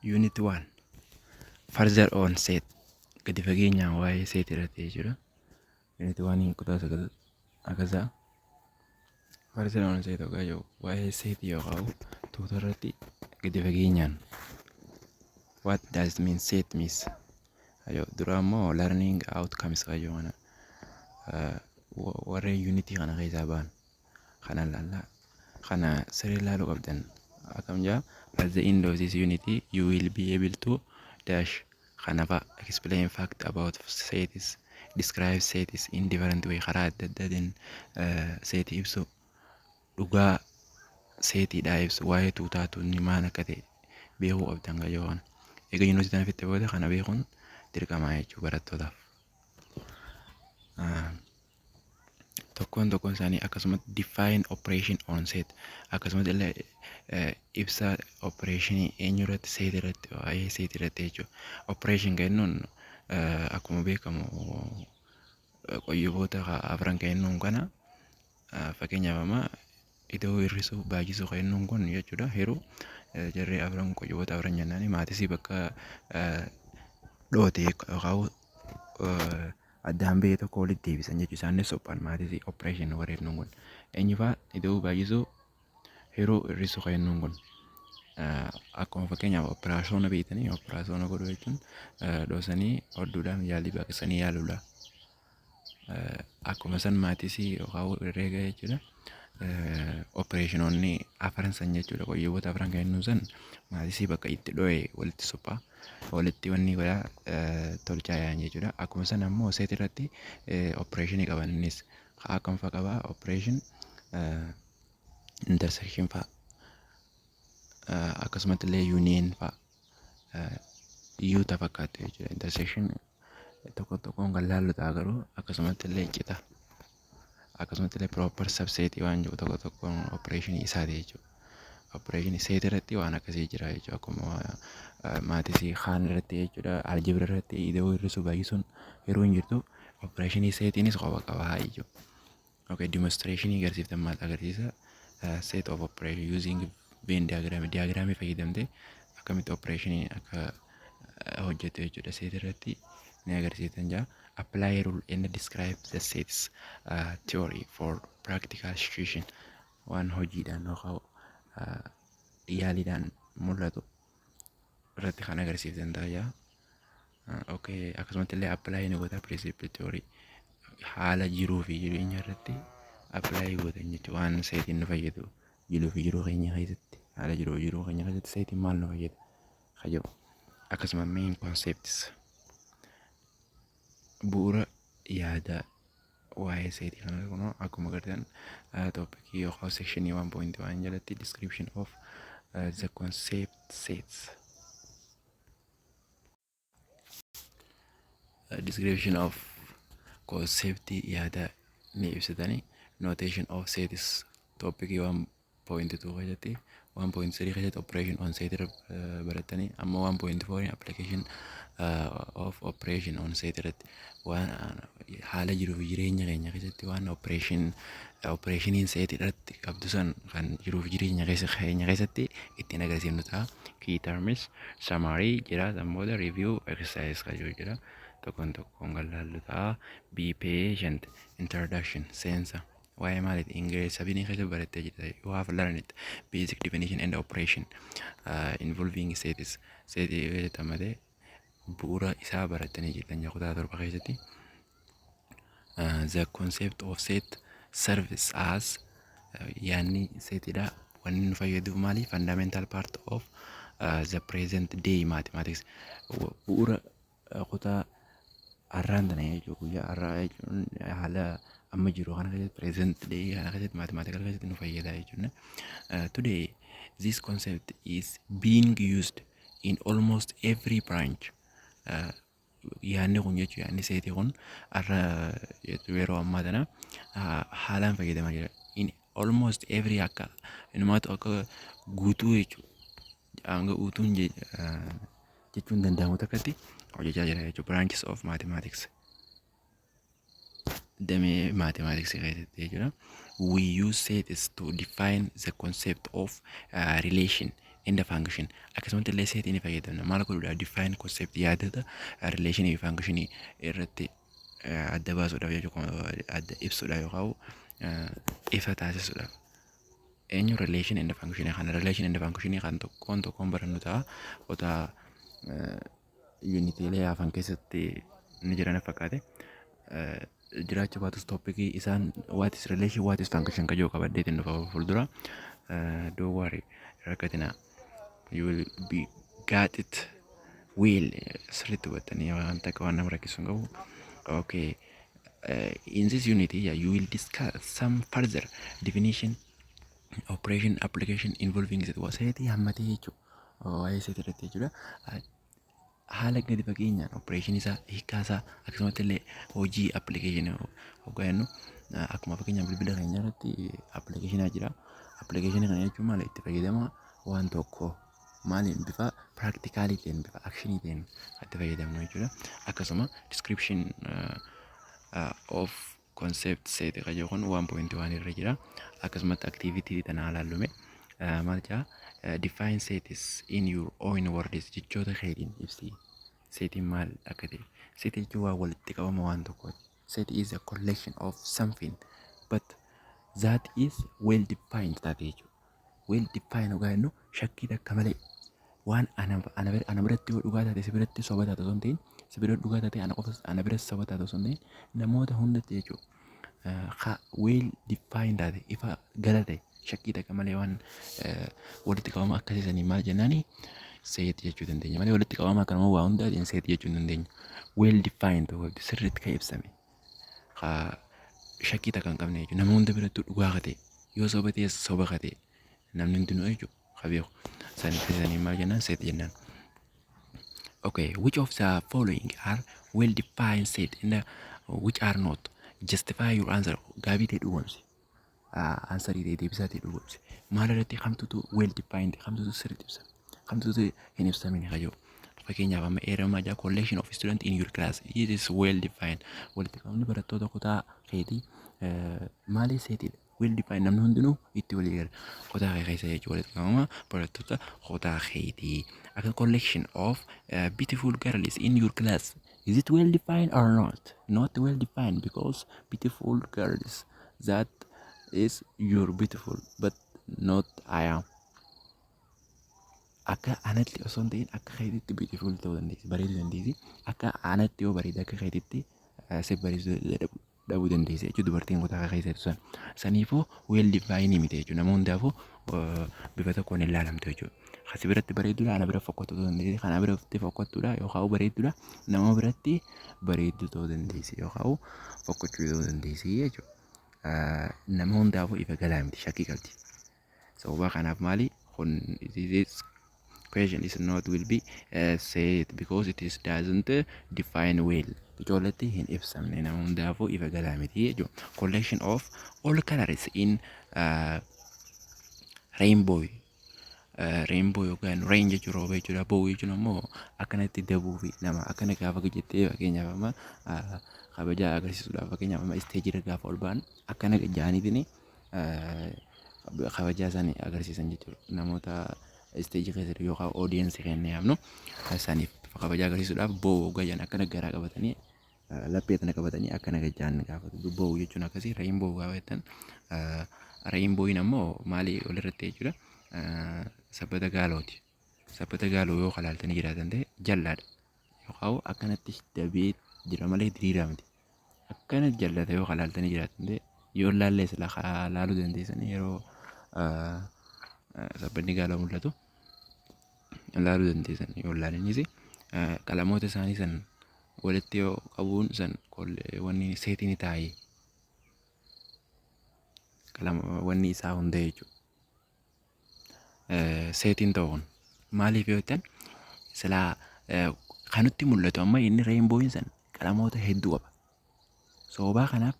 Unit 1 Further on set, gadi fageenyaan waa'ee set irratti jechuudha. Unit 1 kutaa 9 akkasaa further on set yookaan jiru waa'ee set yookaan tuuta irratti gadi fageenyaan. What does it mean, set means? Ayo, dura immoo learning outcomes kayyoo kana warreen unitii kana keessaa ba'an kana ilaallaa, kana sirrii ilaaluu qabdan. Akkam jaa? At the end of this unit you will be able to dash kana fa'a: explain fact about sets, describe sets in different way, karaa adda addaatiin setii ibsu, dhugaa setiidhaa ibsu, waa'ee tuutaa tuunni maal akka ta'e beekuu qabdan kayyoo kana. Egaa yuunivarsiitii tana fixxe booda kana beekuun dirqamaa jechuu barattootaaf. Tokkoon tokkoon isaanii akkasumatti define operation on set, akkasumas illee ibsa operationii eenyu irratti? Set irratti, waa'ee set irratti jechuudha. Operation kennuun akkuma beekamu qoyyoboota afran kennuun kana, fakkeenyaaf amma ida'uu, hir'isuu, baay'isuu kennuun kun jechuudha. Hiruu jarree afran, qoyyoboota afran jennaani, mathsii bakka dhoote yookaan addaan bahee tokko walitti deebisan jechuudha. Isaanis suphan mathsii operation warreen kun eenyu fa'aa? Ida'uu, baay'isuu, hiruu, hir'isuu kennuun kun akkuma fakkeenyaaf operaasyoona beektanii, operaasyoona godhuu jechuun dhoosanii hodhuudhaan yaalii baqaqsanii yaaluudha. Akkuma san mathsii yookaan herreega jechuudha. Operationoonni afran san jechuudha, qoyyoboota afran kennuu san mathsii bakka itti dho'e walitti suphaa, walitti wanni godhaa tolchaa yaa'an jechuudha. Akkuma san ammoo set irratti operationii qaban, innis akkam fa'a qabaa? Operation intersection fa'a, akkasumatti illee union fa'a iyyuu fakkaatu jechuudha. Intersection tokko tokkoon kan laallu ta'a garuu akkasumatti illee cita. Akkasumatti illee proper subset waan jiru tokko tokkoon operation isaati jechuudha. Operation set irratti waan akkasii jira jechuudha. Akkuma mathsii kaan irratti jechuudha. Algebra irratti ida'uu, hir'isuu, baay'isuun yeroo hin jirtu, operation setiinis qofa qaba jechuudha. Okay, demonstration agarsiiftan maal agarsiisa? Set of operation using Venn diagram, diagramii fayyadamtee akkamitti operation akka hojjetu jechuudha. Set irratti ni agarsiiftan jaa. Apply rule and describe the sets theory for practical situation, waan hojiidhaan yookaan yaaliidhaan mul'atu irratti kan agarsiiftan ta'a jaa. Okay, akkasumatti illee apply ni goota principle theory, haala jiruu fi jireenya irratti apply gootan jechuudha. Waan setiin nu fayyadu jiruu fi jiruu keenya keessatti, haala jiruu fi jiruu keenya keessatti setiin maal nu fayyada kajedhu, akkasuma main concepts, bu'uura yaada waa'ee setii kana. Kunoo akkuma agartan topicii yookaan sectionii 1.1 jalatti description of the concept sets, description of concept, yaada ni ibsatanii, notation of sets topicii 1.2 keessatti, 1.3 keessatti operation on set irra baratanii, amma 1.4 application of operation on set irratti, waan haala jiruu fi jireenya keenya keessatti waan operationiin set irratti qabdu san kan jiruu fi jireenya keessa keenya keessatti ittiin agarsiifnu ta'a. Key terms, summary jira, san booda review exercise kan jiru jira. Tokkoon tokkoon kan laallu ta'a. Be patient. Introduction, seensa. Waa'ee maaliiti? Ingiliz sabinii keessa barattee jirta. You have learned basic definition and operation involving sets. Setii keessatti hammatee bu'uura isaa barattanii jirtan kutaa 7 keessatti. The concept of set serves as, yaanni setiidha. Wanni nu fayyaduuf maali? Fundamental part of the present day mathematics. Bu'uura kutaa har'aan tana jechuudha. Guyyaa har'aa jechuun haala amma jiru kana keessatti, present day kana keessatti, mathematical keessatti nu fayyada jechuudha. Today this concept is being used in almost every branch. Yaadni kun jechuudha, yaadni setii kun har'a yeroo ammaa tana haalaan fayyadamaa jira. In almost every, akka inumaatu akka guutuu jechuudha. Hanga guutuun jechuun danda'amu takkatti hojjechaa jira jechuudha. Branches of mathematics. Damee mathematics keessatti jechuudha. We use sets to define the concept of relation In the function akkasumatti illee setii ni fayyadamna. Maal godhuudhaaf? Define concept, yaadota relationii fi functionii irratti adda baasuudhaaf jechuudha, adda ibsuudhaaf yookaan ifa taasisuudhaaf. Eenyu? Relation and function kana, relation and function kan tokkoon tokkoon barannu ta'a. Kutaa unitiilee hafan keessatti ni jiran fakkaate. Jiraachuu baatus topicii isaan what is relation, what is function kajoo qabaddeetiin dhufa fuuldura. Don't worry, rakkatina, you will be got it well. Sirriitti hubattanii waan takka waan nama rakkisu hin qabu. Okay, in this unit, yeah, you will discuss some further definition, operation, application involving it. Setii hammatee jechuudha, waa'ee setii irratti jechuudha. Haala gadi fageenyaan operation isaa, hiikkaa isaa, akkasumatti illee hojii application hoggaa jennu, akkuma fakkeenyaaf bilbila keenya irratti applicationaa jira. Applicationii kana jechuun maal? Itti fayyadama waan tokko maaliin bifa practicalii ta'een, bifa actionii ta'een itti fayyadamnu jechuudha. Akkasuma description of concept set kan jedhu kun 1.1 irra jira. Akkasumatti activity tana ilaallume maal jedha? Define sets in your own words, jechoota keetiin ibsi. Setiin maal akka ta'e. Set jechuun waan walitti qabama waan tokkooti. Set is a collection of something but that is well defined taate jechuudha. Well defined dhugaa jennu shakkii takka malee waan ana biratti yoo dhugaa taate si biratti soba taate osoo hin ta'in, si biratti dhugaa taate ana qofa ana biratti soba taate osoo hin ta'in, namoota hundatti jechuudha. Well defined taate, ifa gala ta'e, shakkii takka malee waan walitti qabama akkasii sanii maal jennaani? Set jechuu dandeenya malee walitti qabama akkanuma waa hundaatiin set jechuu hin dandeenyu. Well defined ta'uu qabdi, sirriitti kan ibsame. Shakkii takka hin qabne jechuudha. Nama hunda birattuu dhugaa ka ta'e, yoo soba ta'es soba ka ta'e, namni hundinuu jechuudha ka beeku. Sanii maal jennaan? Set jennaan. Okay, which of the following are well defined set and which are not? Justify your answer. Gaabii ta'e dhugoomsi. Answerii ta'e, deebisaa ta'e dhugoomsi. Maal irratti kamtutu well defined, kamtutu sirriitti ibsame, kamtutu hin ibsamin kayyoo. Fakkeenyaaf amma eeramaa jaa, collection of student in your class, it is well defined. Walitti qabamni barattoota kutaa keetii maali? Setiidha. Well defined, namni hundinuu itti walii gala. Kutaa kee keessa jechuudha, walitti qabama barattoota kutaa keetii. Akka collection of beautiful girls in your class, is it well defined or not? Not well defined, because beautiful girls, that is your beautiful but not I am. Akka anatti osoo hin ta'in akka keetitti beautiful ta'uu dandeessi, bareeduu dandeessi. Akka anatti yoo bareede akka keetitti si bareeduu dhabuu dandeessi jechuudha dubartiin kutaa keessa jirtu san. Saniifuu well defined miti jechuudha. Nama hundaafuu bifa tokkoon hin ilaalamtu jechuudha. Kasi biratti bareedduudha, ana bira fokkattuu ta'uu dandeessi. Kana biratti fokkattuudha yookaan bareedduudha, nama biratti bareedduu ta'uu dandeessi yookaan fokkachuu ta'uu dandeessi jechuudha. Nama hundaafuu ifa galaa miti, shakkii qabdi. Sababa kanaaf maali kun? This question is not will be said because it is doesn't define well. Ijoolletti hin ibsamne, nama hundaafuu ifa galaa miti jechuudha. Collection of all colors in rainbow. Rainbow yookaan rain jechuun rooba jechuudha. Bow jechuun ammoo akkanatti dabuu fi nama akkana gaafa jettee, fakkeenyaaf amma kabaja agarsiisuudhaaf, fakkeenyaaf amma stageirra gaafa ol ba'an akkana jaaniitiin kabajaa isaanii agarsiisan jechuudha. Namoota stageii keessatti yookaan audienceii kennee yaamnu isaaniif kabajaa agarsiisuudhaaf bow hoggaa jedhan akkana garaa qabatanii, laphee tana qabatanii akkana jaan gaafatu. Bow jechuun akkasii. Rainbow gaafa jettan, rainbowiin ammoo maali walirratti jechuudha? Sabbata gaalooti. Sabbata gaaloo yoo kalaaltanii jiraatan ta'e jallaadha. Yookaan akkanatti dabee jira malee diriiraa miti. Akkana jallata yoo kalaaltanii jiraatan ta'e, yoo laallee sila laaluu dandeessanii, yeroo sabbanni gaaloo mul'atu laaluu dandeessan. Yoo laalinis qalamoota isaanii san walitti yoo qabuun san wanni setii ni taa'ee qalama wanni isaa hundee jechuudha. Setiin ta'uun maaliif yoo jettan, silaa kan nutti mul'atu amma inni rainbowiin san qalamoota hedduu qaba. Sababaa kanaaf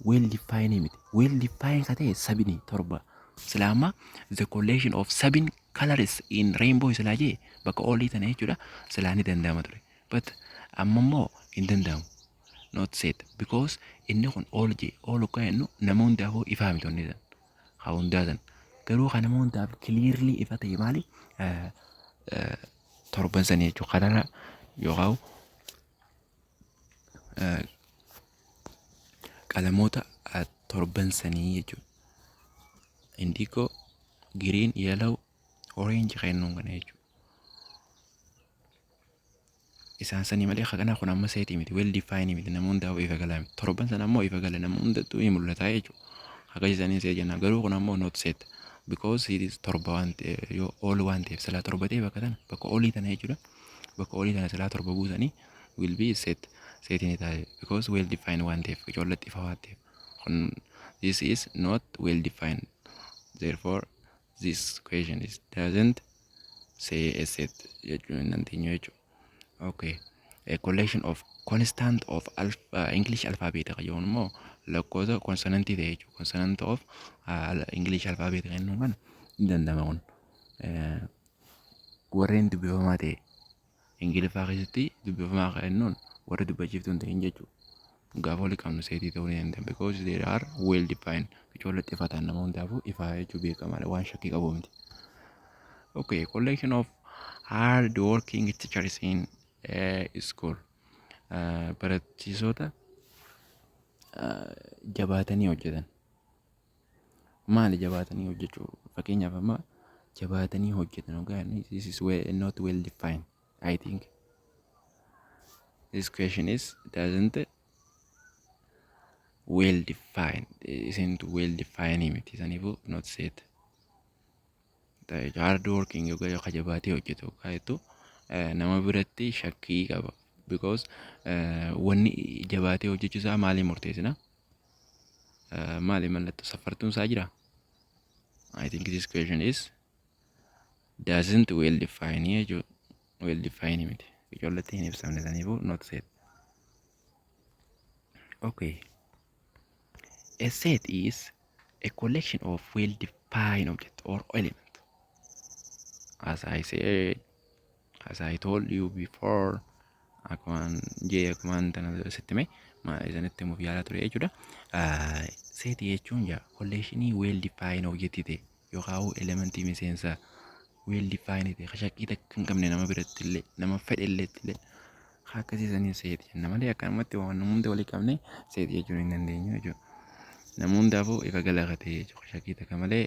well defined miti. Well defined ka ta'e sabini torba. Silaa amma the collection of seven colors in rainbow silaa jee bakka oolii tana jechuudha, silaa ni danda'ama ture. But amma immoo hin danda'amu. Not set because inni kun all jee, all hoggaa jennu nama hundaafuu ifaa miti wanni san. Haa hundaa san. Garuu kana hundaaf clearly ifa ta'e maali? Torban sanii jechuudha. Kanarra yookaan qalamoota torban sanii jechuudha. Indigo, green, yellow, orange kennuun kana jechuudha. Isaan sanii malee kana kun amma setii miti, well defined miti, nama hundaaf ifa galaa miti. Torban sana ammoo ifa gala, nama hundattuu ni mul'ata jechuudha. Akka isanii set jenna, garuu kun ammoo not set because it is torba waan ta'eef, yoo all waan ta'eef silaa torba ta'e bakka tana, bakka olii tana jechuudha. Bakka olii tana silaa torba buusanii will be set, setii ni ta'a because well defined waan ta'eef, ijoollatti ifa waan ta'eef. Kun this is not well defined, therefore this question is doesn't say a set jechuu hin dandeenyu jechuudha. Okay. A collection of consonant of alpha, English alphabet kan jedhamu immoo lakkoofsa consonantii ta'e jechuudha. Consonant of English alphabet kan jennuun kana ni danda'ama kun. Warreen dubbifamaa ta'e Ingiliffaa keessatti dubbifamaa kan jennuun warra dubbachiiftuu hin ta'in jechuudha. Gaafa walii qabnu setii ta'uu ni danda'a because they are well defined. Ijoollatti ifa ta'an, nama hundaafuu ifaa jechuu beekamaadha, waan shakkii qabu miti. Okay, collection of hard working teachers in school. Barachiisota jabaatanii hojjetan. Maali jabaatanii hojjechuu? Fakkeenyaaf amma jabaatanii hojjetan yookaan this is well, not well defined, I think. This question is doesn't well defined. Isn't well defined miti, saniifuu not set. Hard working yookaan ka jabaatee hojjetu yookaan jettu nama biratti shakkii qaba. Because wanni jabaatee hojjechuu isaa maaliin murteessina? Maali, mallattoo safartuun isaa jira? I think this question is doesn't well define jechuudha. Well define miti. Ijoollatti hin ibsamne, saniifuu not set. Okay. A set is a collection of well defined object or element. As I said, as I told you before, akkumaan jee akkumaan tana sitti hime isinitti himuuf yaalaa ture jechuudha. Setii jechuun jaa collectionii well defined object ta'e yookaan elementii miseensa well defined ta'e, shakkii takka hin qabne, nama biratti illee nama fedhe illee illee akkasii saniin setii jenna malee akkanumatti waan nama hunda walii qabne setii jechuun hin dandeenyu jechuudha. Nama hundaafuu ifa gala ta'e jechuudha. Shakkii takka malee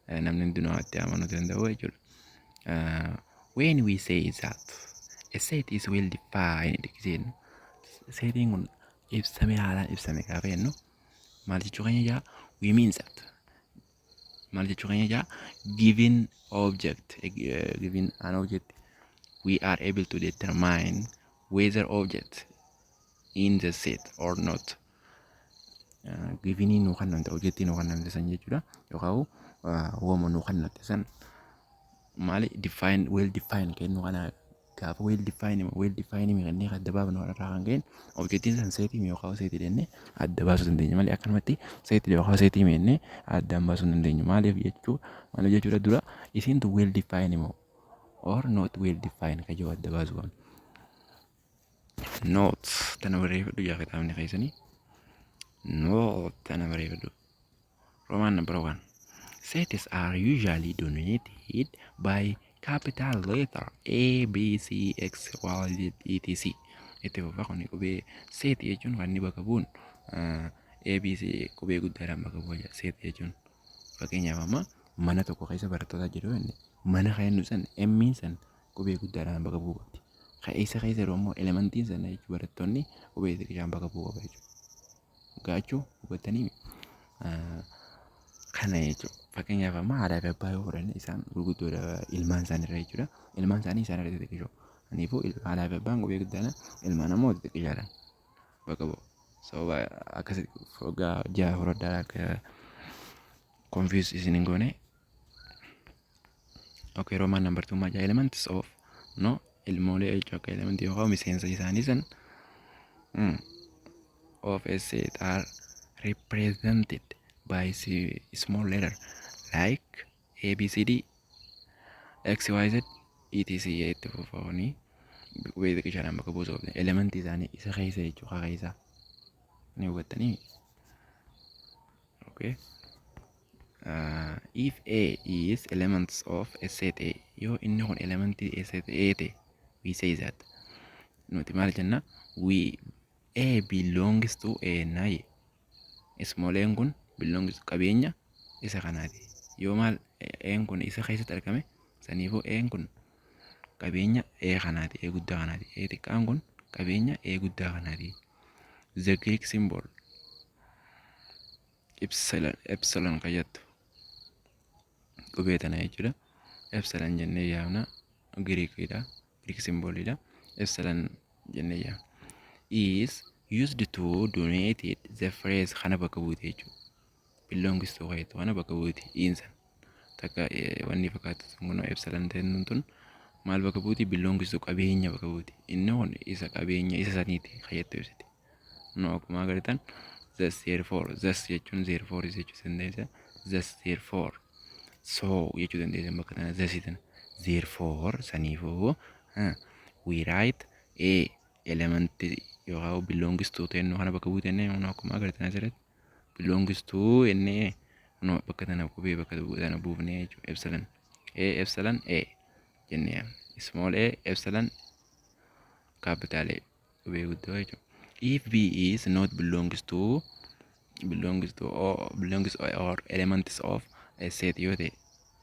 namni hundinuu itti amanuu danda'u jechuudha. When we say that a set is well defined jennu, setiin kun ibsame, haalaan ibsame gaafa jennu maal jechuu keenya jaa? We mean that, maal jechuu keenya jaa? Given object, given an object, we are able to determine whether object in the set or not. Givenii nuu kennamte, objectii nuu kennamte san jechuudha, yookaan wooma nuu kennamte san maali define, well define kennu kana gaafa well define kennee adda baafnu irraa kan ka'een objectiin san setii yookaan setii jennee adda baasuu dandeenya malee akkanumatti setii yookaan setii jennee addaan baasuu hin dandeenyu. Maaliif jechuudha? Dura isiintu well define moo or not well define kan jedhu adda baasuu qabna. Note tana barreeffadhu yaa kitaabni keessanii. Note tana barreeffadhu. Roman number one. Sets are usually denoted by capital letter A, B, C, X, Y, Z, E, T, C. Itti fufa kun qubee set jechuun kan inni bakka bu'uun A, B, C qubee guddaadhaan bakka bu'a set jechuun. Fakkeenyaaf amma mana tokko keessa barattoota jiru, inni mana kan inni san M'n san qubee guddaadhaan bakka bu'uu qabdi. Kan eessa keessa jiru immoo elementiin sana jechuun barattoonni qubee xiqqaan bakka bu'uu qaba jechuudha. Gaachuu hubattanii kana jechuudha. Fakkeenyaaf amma haadhaa fi abbaa yoo fudhanne, isaan gurguddoodha ilmaan isaaniirra jechuudha. Ilmaan isaanii isaan irra xixiqqoo. Kanaafuu haadhaa fi abbaan qubee guddaadhaan, ilmaan ammoo xixiqqaadhaan bakka bu'u. Sababa akkasitti waggaa 6 fudhadhaa akka confuse isin hin goone. Okay, Roman number two maal? Elements of no ilmoolee jechuudha, akka elementii yookaan miseensa isaanii san of a set are represented by small letter like A, B, C, D, X, Y, Z, etc itti fufanii qubee xiqqishaadhaan bakka buusuu qabna. Elementii isaanii isa keessa jechuudha, keessa. Ni hubattanii? Okay. If A is elements of a set A, yoo inni kun elementii a set A ta'e, we say that, nuti maal jenna? We A belongs to A naye. Small a kun belongs, qabeenya isa kanaati. Yoo maal A kun isa keessatti argame, saniifuu A kun qabeenya A kanaati, A guddaa kanaati. A xiqqaan kun qabeenya A guddaa kanaati. The Greek symbol epsilon, epsilon kan jettu qubee tana jechuudha. Epsilon jennee yaamna. Greekidha. Greek symbolidha. Epsilon jennee yaamna. Is used to denote the phrase, kana bakka buute jechuudha. Belongs to jettu kana bakka buute iinsan. Takka wanni fakkaatu sun kun epsilon ta'e tun maal bakka buuti? Belongs to, qabeenya bakka buuti. Inni kun isa qabeenya isa saniiti kan jettu ibsiti. No, akkuma agartan, thus, therefore, thus jechuun therefore jechuu dandeessa. Thus, therefore, so jechuu dandeessa bakka tana thus tana. Therefore, saniifuu, we write A element yookaan belongs to tennu kana bakka buute jennee. No, akkuma agartan asirratti belongs to jennee, no, bakka tana qubee bakka tana buufnee jechuudha. Epsilon A, epsilon A jennee, small a, epsilon capital A, qubee guddoo jechuudha. If B is not belongs to or belongs or elements of a set yoo ta'e,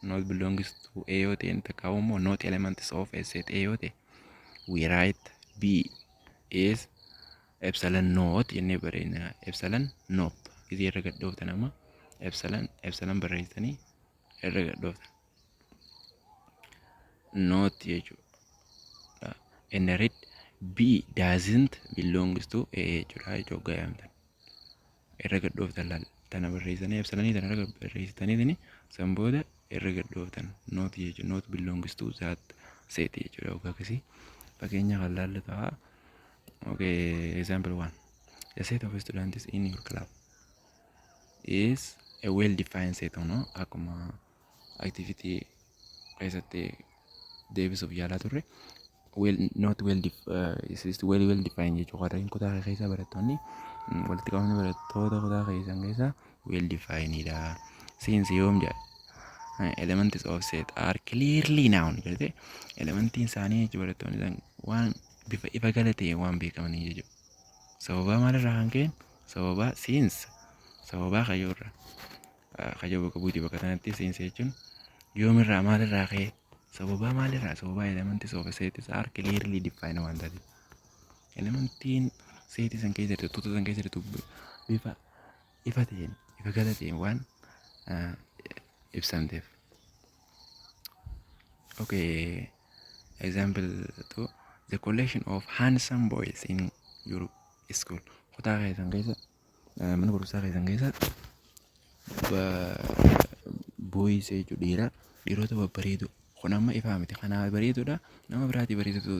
not belongs to A yoo ta'e, takka immoo not elements of a set A yoo ta'e, we write B is epsilon not jennee barreessina. Epsilon not gisee irra gadhooftan, amma epsilon epsilon barreessitanii irra gadhooftan, not jechuudha. And read B doesn't belongs to A jechuudha gaayamtan. Irra gadhooftan laal, tana barreessanii, epsilonii tana irra barreessitanii, san booda irra gadhooftan, not jechuudha. Not belongs to that set jechuudha. Yookaan akkasii fakkeenya kan laallu ta'a. Okay, example one. The set of students in your club is a well defined set, no? Akkuma activity keessatti deebisuuf yaalaa turre, well, not well def, is well defined jechuudha. Warreen kutaa keessa barattoonni walitti qabamni barattoota kutaa keessan keessa well defined dha. Since, yoom jedha, elements of set are clearly known jedhate, elementiin isaanii jechuudha, barattoonni isaan waan bifa ifa gala ta'e waan beekamanii jechuudha. Sababaa maalirraa kan ka'e? Sababaa since, sababaa kayyoo irraa, kayyoo bakka buuti bakka kanatti. Since jechuun yoomirraa, maalirraa ka'e, sababaa maalirraa? Sababaa elements of set are clearly defined waan taateef. Elementiin setii san keessa jirtu, tuuta san keessa jirtu, bifa ifa ta'een, ifa gala ta'een waan ibsamteef. Okay, example two, the collection of handsome boys in your school. Kutaa keessan keessa, mana barumsaa keessan keessa boys jechuun dhiira, dhiirota babbareedoo. Kun amma ifaa miti. Kanaa bareedoodha, nama biraatii bareedoo ta'uu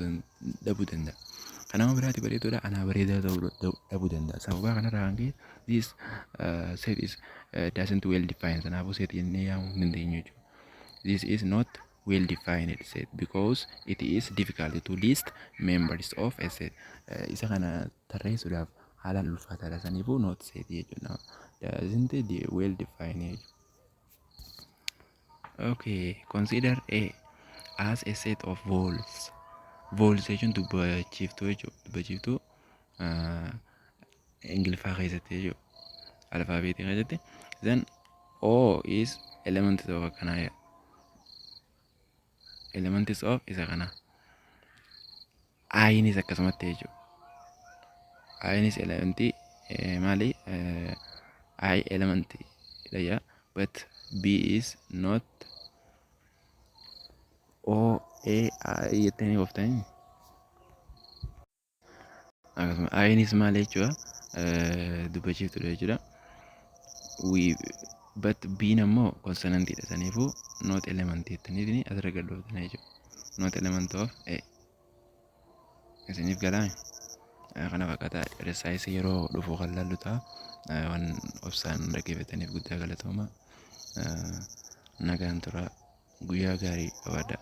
dhabuu danda'a. Kan nama biraatii bareedoodha, anaa bareedaa ta'uu dhabuu danda'a. Sababaa kanarraa kan ka'e this set is doesn't well defined. Kanaafuu set jennee yaamuu hin dandeenyu jechuudha. This is not well defined set because it is difficult to list members of a set. Isa kana tarreessuudhaaf haalaan ulfaataadha. Saniifuu not set jechuudha. Doesn't well defined jechuudha. Okay, consider A as a set of vowels. Vowels jechuun dubbachiiftuu jechuudha. Dubbachiiftuu Ingiliffaa keessatti jechuudha. Alfaabeetii keessatti. Then O is element of akkanaa. Elements of isa kana. Inis akkasumatti jechuudha. Inis elementii maali? I elementii dha. But B is not O A I jettanii ooftanii. Akkasuma Inis maal jechuudha? Dubbachiiftuudha jechuudha. We but B'n ammoo consonantiidha. Saniifuu not element jettaniitini asirra gad dhooftanii jechuudha. Not element of A. Isiniif galaame? Kana fakkaata. Exercise yeroo dhufu kan laallu ta'a. Waan obsaan dhaggeeffataniif guddaa galatooma. Nagaan tura. Guyyaa gaarii qabaadhaa.